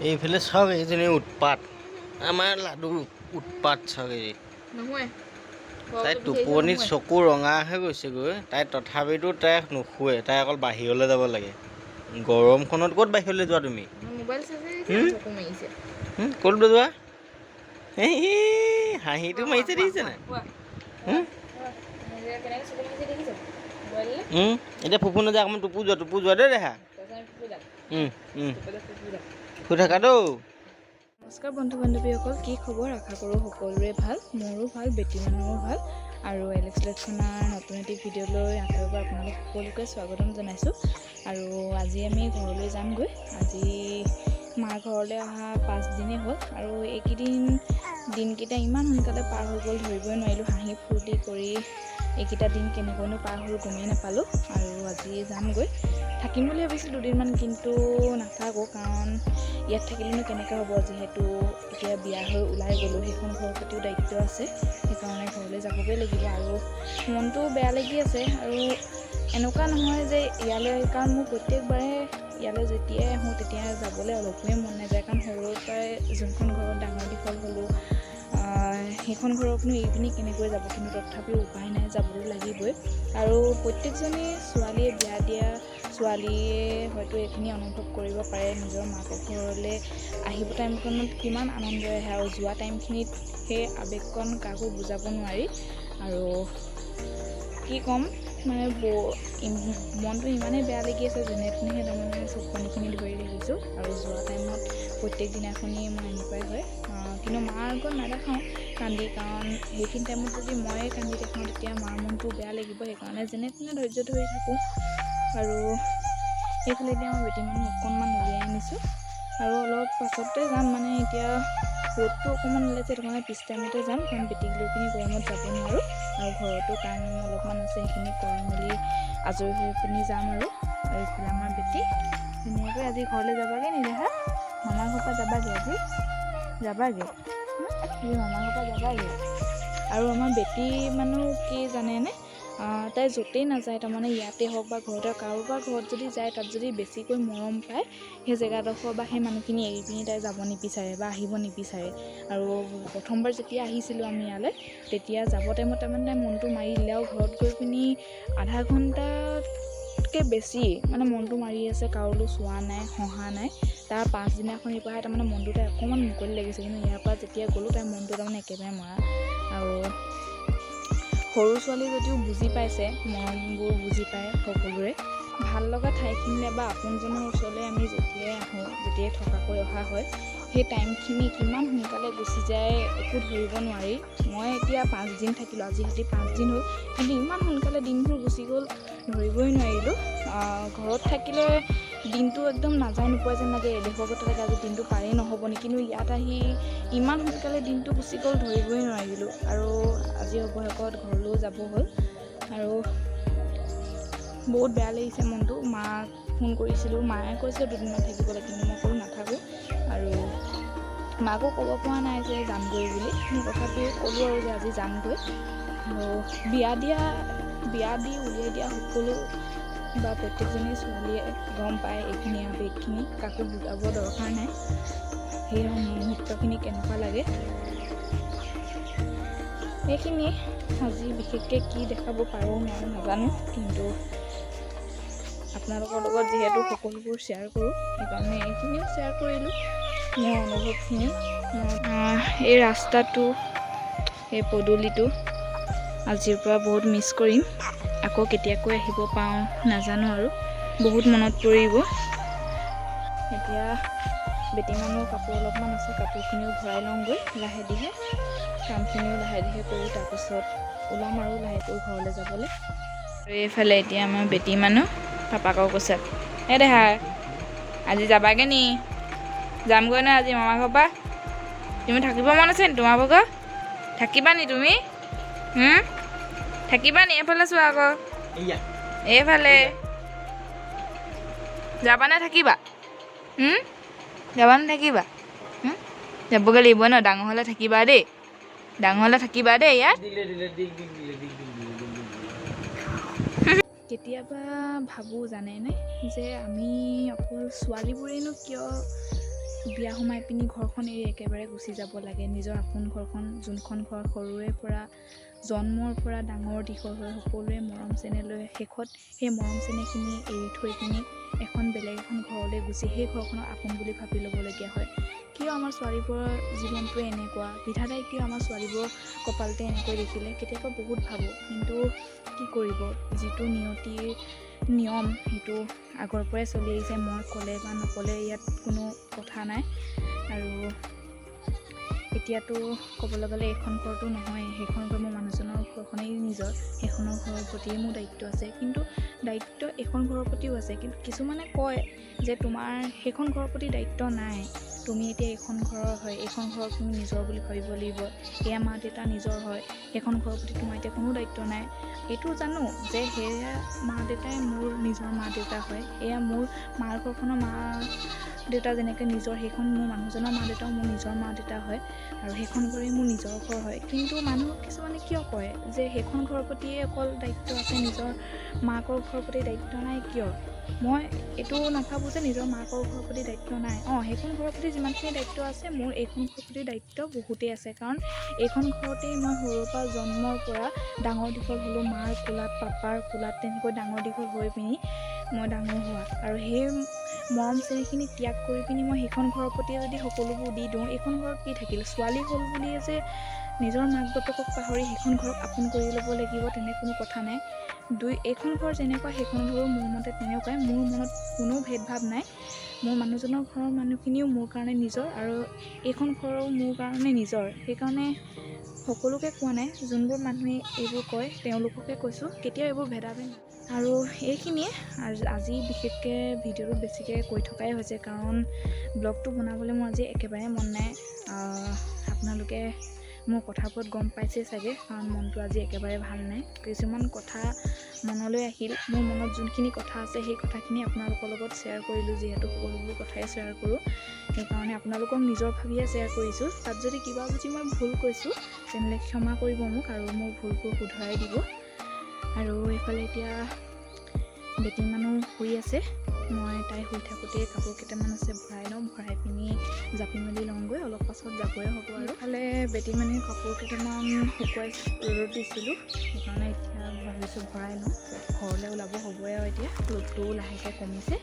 এইফালে চাওক, এইজনী উৎপাত, আমাৰ লাডুৰ উৎপাত চাওক এই। নহয়। তাই টোপনিত চকু ৰঙা হৈ গৈছেগৈ। তাই তথাপিতো তাই নুশুৱে, তাই অকল বাহিৰলৈ যাব লাগে। গৰমখনত ক'ত বাহিৰলৈ যোৱা তুমি? মোবাইল চাইছে। হুম? চকু মাৰিছে। ক'ত যোৱা? এই হাঁহিটো মাৰিছে, দেখিছে নাই? হুম? কেনেকৈ চকু মাৰিছে দেখিছে মোবাইললৈ। এতিয়া ফুফু নাযায়, অকণমান টোপু যোৱা, টোপু যোৱা দেই দেহা। তাৰপিছত আমি ফুফু যাম। উম, উম, ফুফু ফুফু যাম। শুই থাকা দেই। নমস্কাৰ বন্ধু বান্ধৱীসকল, কি খবৰ? আশা কৰোঁ সকলোৰে ভাল, মোৰো ভাল, বেটী মানুহৰো ভাল। আৰু এলেক্স লক্ষণাৰ নতুন এটি ভিডিঅ'লৈ আকৌ এবাৰ আপোনালোক সকলোকে স্বাগতম জনাইছোঁ। আৰু আজি আমি ঘৰলৈ যামগৈ। আজি মাৰ ঘৰলৈ অহা 5 দিনেই হ'ল আৰু এইকেইদিন দিনকেইটা ইমান সোনকালে পাৰ হৈ গ'ল, ধৰিবই নোৱাৰিলোঁ। হাঁহি ফূৰ্তি কৰি এইকেইটা দিন কেনেকৈনো পাৰ হ'ল গমেই নাপালোঁ। আৰু আজি যামগৈ। থাকিম বুলি ভাবিছিলোঁ দুদিনমান, কিন্তু নাথাকোঁ, কাৰণ ইয়াত থাকিলেনো কেনেকৈ হ'ব? যিহেতু এতিয়া বিয়া হৈ ওলাই গ'লোঁ, সেইখন ঘৰৰ প্ৰতিও দায়িত্ব আছে, সেইকাৰণে ঘৰলৈ যাবগৈ লাগিব। আৰু মনটো বেয়া লাগি আছে। আৰু এনেকুৱা নহয় যে ইয়ালৈ, কাৰণ মোৰ প্ৰত্যেকবাৰে ইয়ালৈ যেতিয়াই আহোঁ তেতিয়া যাবলৈ অলপোৱে মন নাযায়, কাৰণ সৰুৰ পৰাই যোনখন ঘৰত ডাঙৰ দীঘল হ'লোঁ, সেইখন ঘৰকনো এৰি পিনি কেনেকৈ যাব? কিন্তু তথাপিও উপায় নাই, যাবলৈ লাগিবই। আৰু প্ৰত্যেকজনী ছোৱালীয়ে, বিয়া দিয়া ছোৱালীয়ে হয়তো এইখিনি অনুভৱ কৰিব পাৰে, নিজৰ মাকৰ ঘৰলৈ আহিব টাইমকণত কিমান আনন্দ আহে আৰু যোৱা টাইমখিনিত সেই আৱেগকণ কাকো বুজাব নোৱাৰি। আৰু কি ক'ম, মানে মনটো ইমানেই বেয়া লাগি আছে, যেনে তেনেহে তাৰমানে চকুপানীখিনি ধৰি ৰাখিছোঁ। আৰু যোৱা টাইমত প্ৰত্যেক দিনাখনেই মই এনেকুৱাই হয়, কিন্তু মাৰ আগত নেদেখাওঁ কান্দি, কাৰণ সেইখিনি টাইমত যদি ময়ে কান্দি দেখাওঁ তেতিয়া মাৰ মনটো বেয়া লাগিব। সেইকাৰণে যেনে তেনে ধৈৰ্য ধৰি থাকোঁ। আৰু সেইফালে এতিয়া আমাৰ বেটী মানুহ অকণমান উলিয়াই আনিছোঁ আৰু অলপ পাছতে যাম। মানে এতিয়া ৰ'দটো অকণমান ওলাইছে, সেইটো কাৰণে পিছ টাইমতে যাম, কাৰণ বেটীক লৈ পিনি গৰমত যাব নোৱাৰোঁ। আৰু ঘৰতো কাম অলপমান আছে, সেইখিনি কৰি মেলি আজৰি হৈ পিনি যাম। আৰু এইফালে আমাৰ বেটী ধুনীয়াকৈ। আজি ঘৰলৈ যাবাগৈ নি দেহা? মামাৰ ঘৰৰ পৰা যাবাগৈ? আজি যাবাগৈ? আজি মামাৰ ঘৰৰ পৰা যাবাগৈ? আৰু আমাৰ বেটী মানুহ কি জানেনে, তাই য'তেই নাযায়, তাৰমানে ইয়াতে হওক বা ঘৰতে কাৰোবাৰ ঘৰত যদি যায়, তাত যদি বেছিকৈ মৰম পায়, সেই জেগাডোখৰ বা সেই মানুহখিনি এৰি পিনি তাই যাব নিবিচাৰে বা আহিব নিবিচাৰে। আৰু প্ৰথমবাৰ যেতিয়া আহিছিলোঁ আমি ইয়ালৈ, তেতিয়া যাব টাইমত তাৰমানে তাই মনটো মাৰি দিলে আৰু ঘৰত গৈ পিনি আধা ঘণ্টাতকৈ বেছি মানে মনটো মাৰি আছে, কাৰোলৈ চোৱা নাই, হঁহা নাই। তাৰ পাছদিনাখনিৰ পৰাহে তাৰমানে মনটো তাই অকণমান মুকলি লাগিছে। কিন্তু ইয়াৰ পৰা যেতিয়া গ'লোঁ, তাইৰ মনটো তাৰমানে একেবাৰে মৰা। আৰু সৰু ছোৱালী যদিও বুজি পাইছে, মৰমবোৰ বুজি পায় সকলোৰে। ভাল লগা ঠাইখিনিলৈ বা আপোনজনৰ ওচৰলৈ আমি যেতিয়াই আহোঁ, যেতিয়াই থকাকৈ অহা হয়, সেই টাইমখিনি কিমান সোনকালে গুচি যায় একো ধৰিব নোৱাৰি। মই এতিয়া 5 দিন থাকিলোঁ, আজি সৈতে 5 দিন হ'ল, কিন্তু ইমান সোনকালে দিনবোৰ গুচি গ'ল, ধৰিবই নোৱাৰিলোঁ। ঘৰত থাকিলে দিনটো একদম নাযায় নোপোৱা যেন লাগে, এলেহুৱা গতে লাগে, আজি দিনটো পাৰেই নহ'ব নেকি? কিন্তু ইয়াত আহি ইমান সোনকালে দিনটো গুচি গ'ল, ধৰিবই নোৱাৰিলোঁ। আৰু আজি অৱশেষত ঘৰলৈও যাব হ'ল আৰু বহুত বেয়া লাগিছে মনটো। মাক ফোন কৰিছিলোঁ, মায়ে কৈছিলে দুদিনমান থাকিবলৈ, কিন্তু মই ক'লোঁ নাথাকোঁ। আৰু মাকো ক'ব পৰা নাই যে যামগৈ বুলি, কিন্তু তথাপিও ক'লোঁ আৰু যে আজি যামগৈ। আৰু বিয়া দি উলিয়াই দিয়া সকলো বা প্ৰত্যেকজনী ছোৱালীয়ে গম পায় এইখিনি আৱেগখিনি, কাকো বুজাব দৰকাৰ নাই সেই মুহূৰ্তখিনি কেনেকুৱা লাগে। সেইখিনিয়ে। আজি বিশেষকৈ কি দেখাব পাৰোঁ মই নাজানো, কিন্তু আপোনালোকৰ লগত যিহেতু সকলোবোৰ শ্বেয়াৰ কৰোঁ, সেইকাৰণে এইখিনিও শ্বেয়াৰ কৰিলোঁ, মোৰ অনুভৱখিনি। এই ৰাস্তাটো, এই পদূলিটো আজিৰ পৰা বহুত মিছ কৰিম। আকৌ কেতিয়াকৈ আহিব পাৰোঁ নাজানো, আৰু বহুত মনত পৰিব। এতিয়া বেটী মানুহৰ কাপোৰ অলপমান আছে, কাপোৰখিনিও ভৰাই লওঁগৈ লাহে ধীৰে, কামখিনিও লাহে ধীৰে কৰোঁ, তাৰপিছত ওলাম আৰু লাহেকৈ ঘৰলৈ যাবলৈ। আৰু এইফালে এতিয়া আমাৰ বেটী মানুহ পাপাকৰ কোচত। এই দেহা, আজি যাবাগৈ নি? যামগৈ ন আজি মামা ঘৰৰ পৰা? তুমি থাকিব মন আছে নি তোমাৰ ভাগৰ? থাকিবা নি তুমি? থাকিবা নি? এইফালে চোৱা আকৌ। এইয়া। এইফালে যাবানে থাকিবা? যাবানে থাকিবা? যাবগৈ লাগিব ন? ডাঙৰ হ'লে থাকিবা দেই, ডাঙৰ হ'লে থাকিবা দেই ইয়াত। দিলে দিলে দিক দিক দিলে দিক দিক দিলে দিক দিক দিলে। কেতিয়াবা ভাবোঁ জানেনে, যে আমি অকল ছোৱালীবোৰেনো কিয় বিয়া সোমাই পিনি ঘৰখন এৰি একেবাৰে গুচি যাব লাগে। নিজৰ আপোন ঘৰখন, যোনখন ঘৰ সৰুৰে পৰা জন্মৰ পৰা ডাঙৰ দীঘল হৈ সকলোৱে মৰম চেনেহ লৈ শেষত সেই মৰম চেনেহখিনি এৰি থৈ পিনি এখন বেলেগ এখন ঘৰলৈ গুচি সেই ঘৰখনক আপোন বুলি ভাবি ল'বলগীয়া হয়। কিয় আমাৰ ছোৱালীবোৰৰ জীৱনটোৱে এনেকুৱা, বিধাতাই কিয় আমাৰ ছোৱালীবোৰৰ কপালতে এনেকৈ দেখিলে, কেতিয়াবা বহুত ভাবোঁ। কিন্তু কি কৰিব, যিটো নিয়তিৰ নিয়ম সেইটো আগৰ পৰাই চলি আহিছে। মই ক'লে বা নক'লে ইয়াত কোনো কথা নাই। আৰু এতিয়াতো ক'বলৈ গ'লে এইখন ঘৰটো নহয়, সেইখন ঘৰ মোৰ মানুহজনৰ ঘৰখনেই নিজৰ, সেইখনৰ ঘৰৰ প্ৰতিয়ে মোৰ দায়িত্ব আছে। কিন্তু দায়িত্ব এইখন ঘৰৰ প্ৰতিও আছে। কিন্তু কিছুমানে কয় যে তোমাৰ সেইখন ঘৰৰ প্ৰতি দায়িত্ব নাই, তুমি এতিয়া এইখন ঘৰৰ হয়, এইখন ঘৰক তুমি নিজৰ বুলি ভাবিব লাগিব, এয়া মা দেউতা নিজৰ হয়, সেইখন ঘৰৰ প্ৰতি তোমাৰ এতিয়া কোনো দায়িত্ব নাই। এইটো জানো যে সেয়া মা দেউতাই মোৰ নিজৰ মা দেউতা হয়, এয়া মোৰ মাৰ ঘৰখনৰ মা দেউতা যেনেকৈ নিজৰ, সেইখন মোৰ মানুহজনৰ মা দেউতাও মোৰ নিজৰ মা দেউতা হয় আৰু সেইখন ঘৰেই মোৰ নিজৰ ঘৰ হয়। কিন্তু মানুহ কিছুমানে কিয় কয় যে সেইখন ঘৰৰ প্ৰতিয়ে অকল দায়িত্ব আছে, নিজৰ মাকৰ ঘৰৰ প্ৰতি দায়িত্ব নাই কিয়? মই এইটো নাভাবোঁ যে নিজৰ মাকৰ ঘৰৰ প্ৰতি দায়িত্ব নাই। অঁ, সেইখন ঘৰৰ প্ৰতি যিমানখিনি দায়িত্ব আছে, মোৰ এইখন ঘৰৰ প্ৰতি দায়িত্ব বহুতেই আছে। কাৰণ এইখন ঘৰতেই মই সৰুৰ পৰা জন্মৰ পৰা ডাঙৰ দীঘল হ'লোঁ, মাৰ কোলাত পাপাৰ কোলাত তেনেকৈ ডাঙৰ দীঘল হৈ পিনি মই ডাঙৰ হোৱা। আৰু সেই মৰম চেনেহখিনি ত্যাগ কৰি পিনি মই সেইখন ঘৰৰ প্ৰতিয়ে যদি সকলোবোৰ দি দিওঁ, এইখন ঘৰত কি থাকিল? ছোৱালী হ'ল বুলিয়ে যে নিজৰ মাক বাপেকক পাহৰি সেইখন ঘৰক আপোন কৰি ল'ব লাগিব তেনে কোনো কথা নাই। দুই এইখন ঘৰ যেনেকুৱা সেইখন ঘৰো মোৰ মতে তেনেকুৱাই। মোৰ মনত কোনো ভেদভাৱ নাই। মোৰ মানুহজনৰ ঘৰৰ মানুহখিনিও মোৰ কাৰণে নিজৰ আৰু এইখন ঘৰো মোৰ কাৰণে নিজৰ। সেইকাৰণে সকলোকে কোৱা নাই, যোনবোৰ মানুহে এইবোৰ কয় তেওঁলোককে কৈছোঁ, কেতিয়াও এইবোৰ ভেদাভেদ নাই। আৰু এইখিনিয়ে আজি বিশেষকৈ ভিডিঅ'টো বেছিকৈ কৈ থকাই হৈছে, কাৰণ ব্লগটো বনাবলৈ মোৰ আজি একেবাৰে মন নাই। আপোনালোকে মোৰ কথাবোৰত গম পাইছেই চাগে, কাৰণ মনটো আজি একেবাৰে ভাল নাই। কিছুমান কথা মনলৈ আহিল, মোৰ মনত যোনখিনি কথা আছে সেই কথাখিনি আপোনালোকৰ লগত শ্বেয়াৰ কৰিলোঁ, যিহেতু সকলোবোৰ কথাই শ্বেয়াৰ কৰোঁ, সেইকাৰণে আপোনালোকক নিজৰ ভাবিয়ে শ্বেয়াৰ কৰিছোঁ। তাত যদি কিবা যদি মই ভুল কৈছোঁ তেনেহ'লে ক্ষমা কৰিব মোক আৰু মোৰ ভুলবোৰ শুধৰাই দিব। আৰু এইফালে এতিয়া বেটি মানুহ শুই আছে, মই তাই শুই থাকোঁতেই কাপোৰ কেইটামান আছে ভৰাই লওঁ, ভৰাই পিনি জাপি মেলি লওঁগৈ, অলপ পাছত যাবই হ'ব। আৰু এইফালে বেটি মানুহে কাপোৰ কেইটামান শুকুৱাই ৰ'দত দিছিলোঁ, সেইকাৰণে এতিয়া ভাবিছোঁ ভৰাই লওঁ, ঘৰলৈ ওলাব হ'বই আৰু এতিয়া ৰ'দটোও লাহেকৈ কমিছে,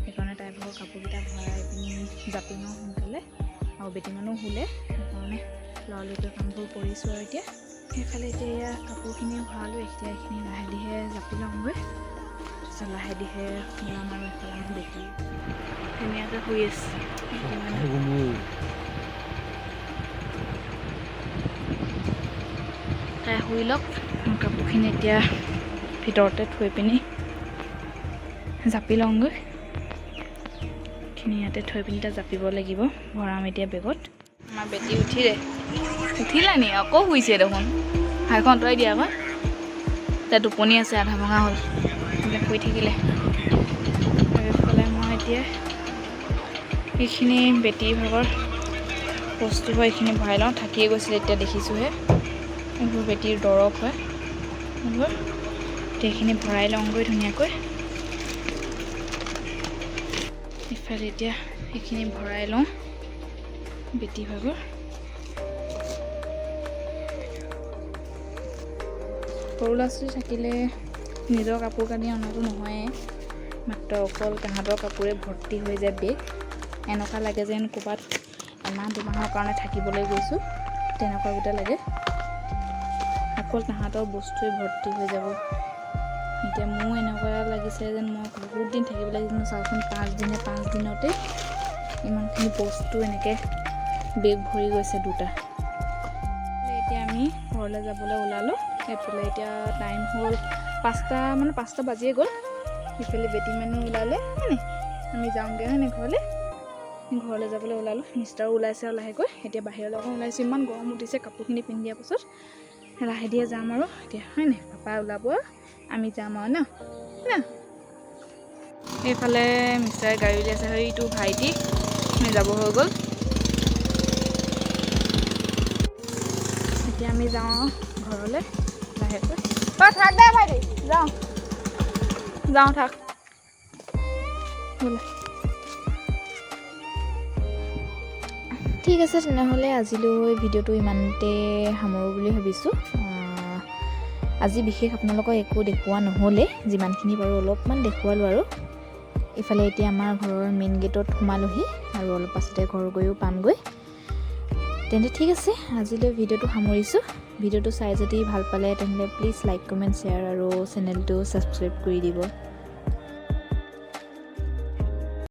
সেইকাৰণে তাইৰ ভাগৰ কাপোৰকেইটা ভৰাই পিনি জাপি লওঁ সোনকালে। আৰু বেটি মানুহ শুলে, সেইকাৰণে লৰালৰিকৈ কামবোৰ কৰিছোঁ। আৰু এতিয়া সেইফালে এতিয়া এয়া কাপোৰখিনি ভৰালোঁ, এতিয়া এইখিনি লাহে ধীৰে জাপি লওঁগৈ, তাৰপিছত লাহে ধীৰে ওলাম। আৰু এইফালে আমাৰ বেটি ধুনীয়াকৈ শুই আছে। তাই শুই লওক, মোৰ কাপোৰখিনি এতিয়া ভিতৰতে থৈ পিনি জাপি লওঁগৈ। এইখিনি ইয়াতে থৈ পিনি তাত জাপিব লাগিব, ভৰাম এতিয়া বেগত। আমাৰ বেটি উঠিলে, উঠিলা নি? আকৌ শুইছে দেখোন, হাতখন আঁতৰাই দিয়া আকৌ। তাই টোপনি আছে, আধা ভঙা হ'ল, এইবিলাক শুই থাকিলে। আৰু এইফালে মই এতিয়া এইখিনি বেটীৰ ভাগৰ বস্তু হয়, এইখিনি ভৰাই লওঁ, থাকিয়ে গৈছিলে এতিয়া দেখিছোঁহে। এইবোৰ বেটীৰ দৰৱ হয় এইবোৰ, এতিয়া এইখিনি ভৰাই লওঁগৈ ধুনীয়াকৈ। ইফালে এতিয়া এইখিনি ভৰাই লওঁ বেটী ভাগৰ। সৰু ল'ৰা ছোৱালী থাকিলে নিজৰ কাপোৰ কানি অনাটো নহয়ে, মাত্ৰ অকল তাহাঁতৰ কাপোৰে ভৰ্তি হৈ যায় বেগ। এনেকুৱা লাগে যেন ক'ৰবাত এমাহ দুমাহৰ কাৰণে থাকিবলৈ গৈছোঁ, তেনেকুৱা গোটা লাগে। অকল তাহাঁতৰ বস্তুৱে ভৰ্তি হৈ যাব। এতিয়া মোৰ এনেকুৱা লাগিছে যেন মই বহুত দিন থাকিব লাগিব, কিন্তু চাওকচোন 5 দিনে 5 দিনতে ইমানখিনি বস্তু এনেকৈ বেগ ভৰি গৈছে দুটা। এতিয়া আমি ঘৰলৈ যাবলৈ ওলালোঁ। এইফালে এতিয়া টাইম হ'ল 5টা, মানে 5টা বাজিয়ে গ'ল। ইফালে বেটি মানুহ ওলালে হয়নে, আমি যাওঁগৈ হয়নে ঘৰলৈ। ঘৰলৈ যাবলৈ ওলালোঁ, মিষ্টাৰো ওলাইছে আৰু লাহেকৈ। এতিয়া বাহিৰলৈ অকণ ওলাইছোঁ, ইমান গৰম উঠিছে কাপোৰখিনি পিন্ধি দিয়াৰ পাছত। লাহে ধীৰে যাম আৰু এতিয়া হয়নে, পাপা ওলাব, আমি যাম আৰু ন ন। এইফালে মিষ্টাৰে গাড়ী উলিয়াইছে, সেইটো ভাইটি আমি যাব হৈ গ'ল। এতিয়া আমি যাওঁ ঘৰলৈ লাহেকৈ। তই থাক দে ভাইটি, যাওঁ যাওঁ, থাক বোলে। ঠিক আছে, তেনেহ'লে আজিলৈ ভিডিঅ'টো ইমানতে সামৰোঁ বুলি ভাবিছোঁ। আজি বিশেষ আপোনালোকক একো দেখুওৱা নহ'লে, যিমানখিনি পাৰোঁ অলপমান দেখুৱালোঁ। আৰু ইফালে এতিয়া আমাৰ ঘৰৰ মেইন গেটত সোমালোহি আৰু অলপ পাছতে ঘৰ গৈও পামগৈ। তেন্তে ঠিক আছে, আজিলৈ ভিডিঅ'টো সামৰিছোঁ। ভিডিঅ'টো চাই যদি ভাল পালে, তেনেহ'লে প্লিজ লাইক, কমেণ্ট, শ্বেয়াৰ আৰু চেনেলটো ছাবস্ক্ৰাইব কৰি দিব।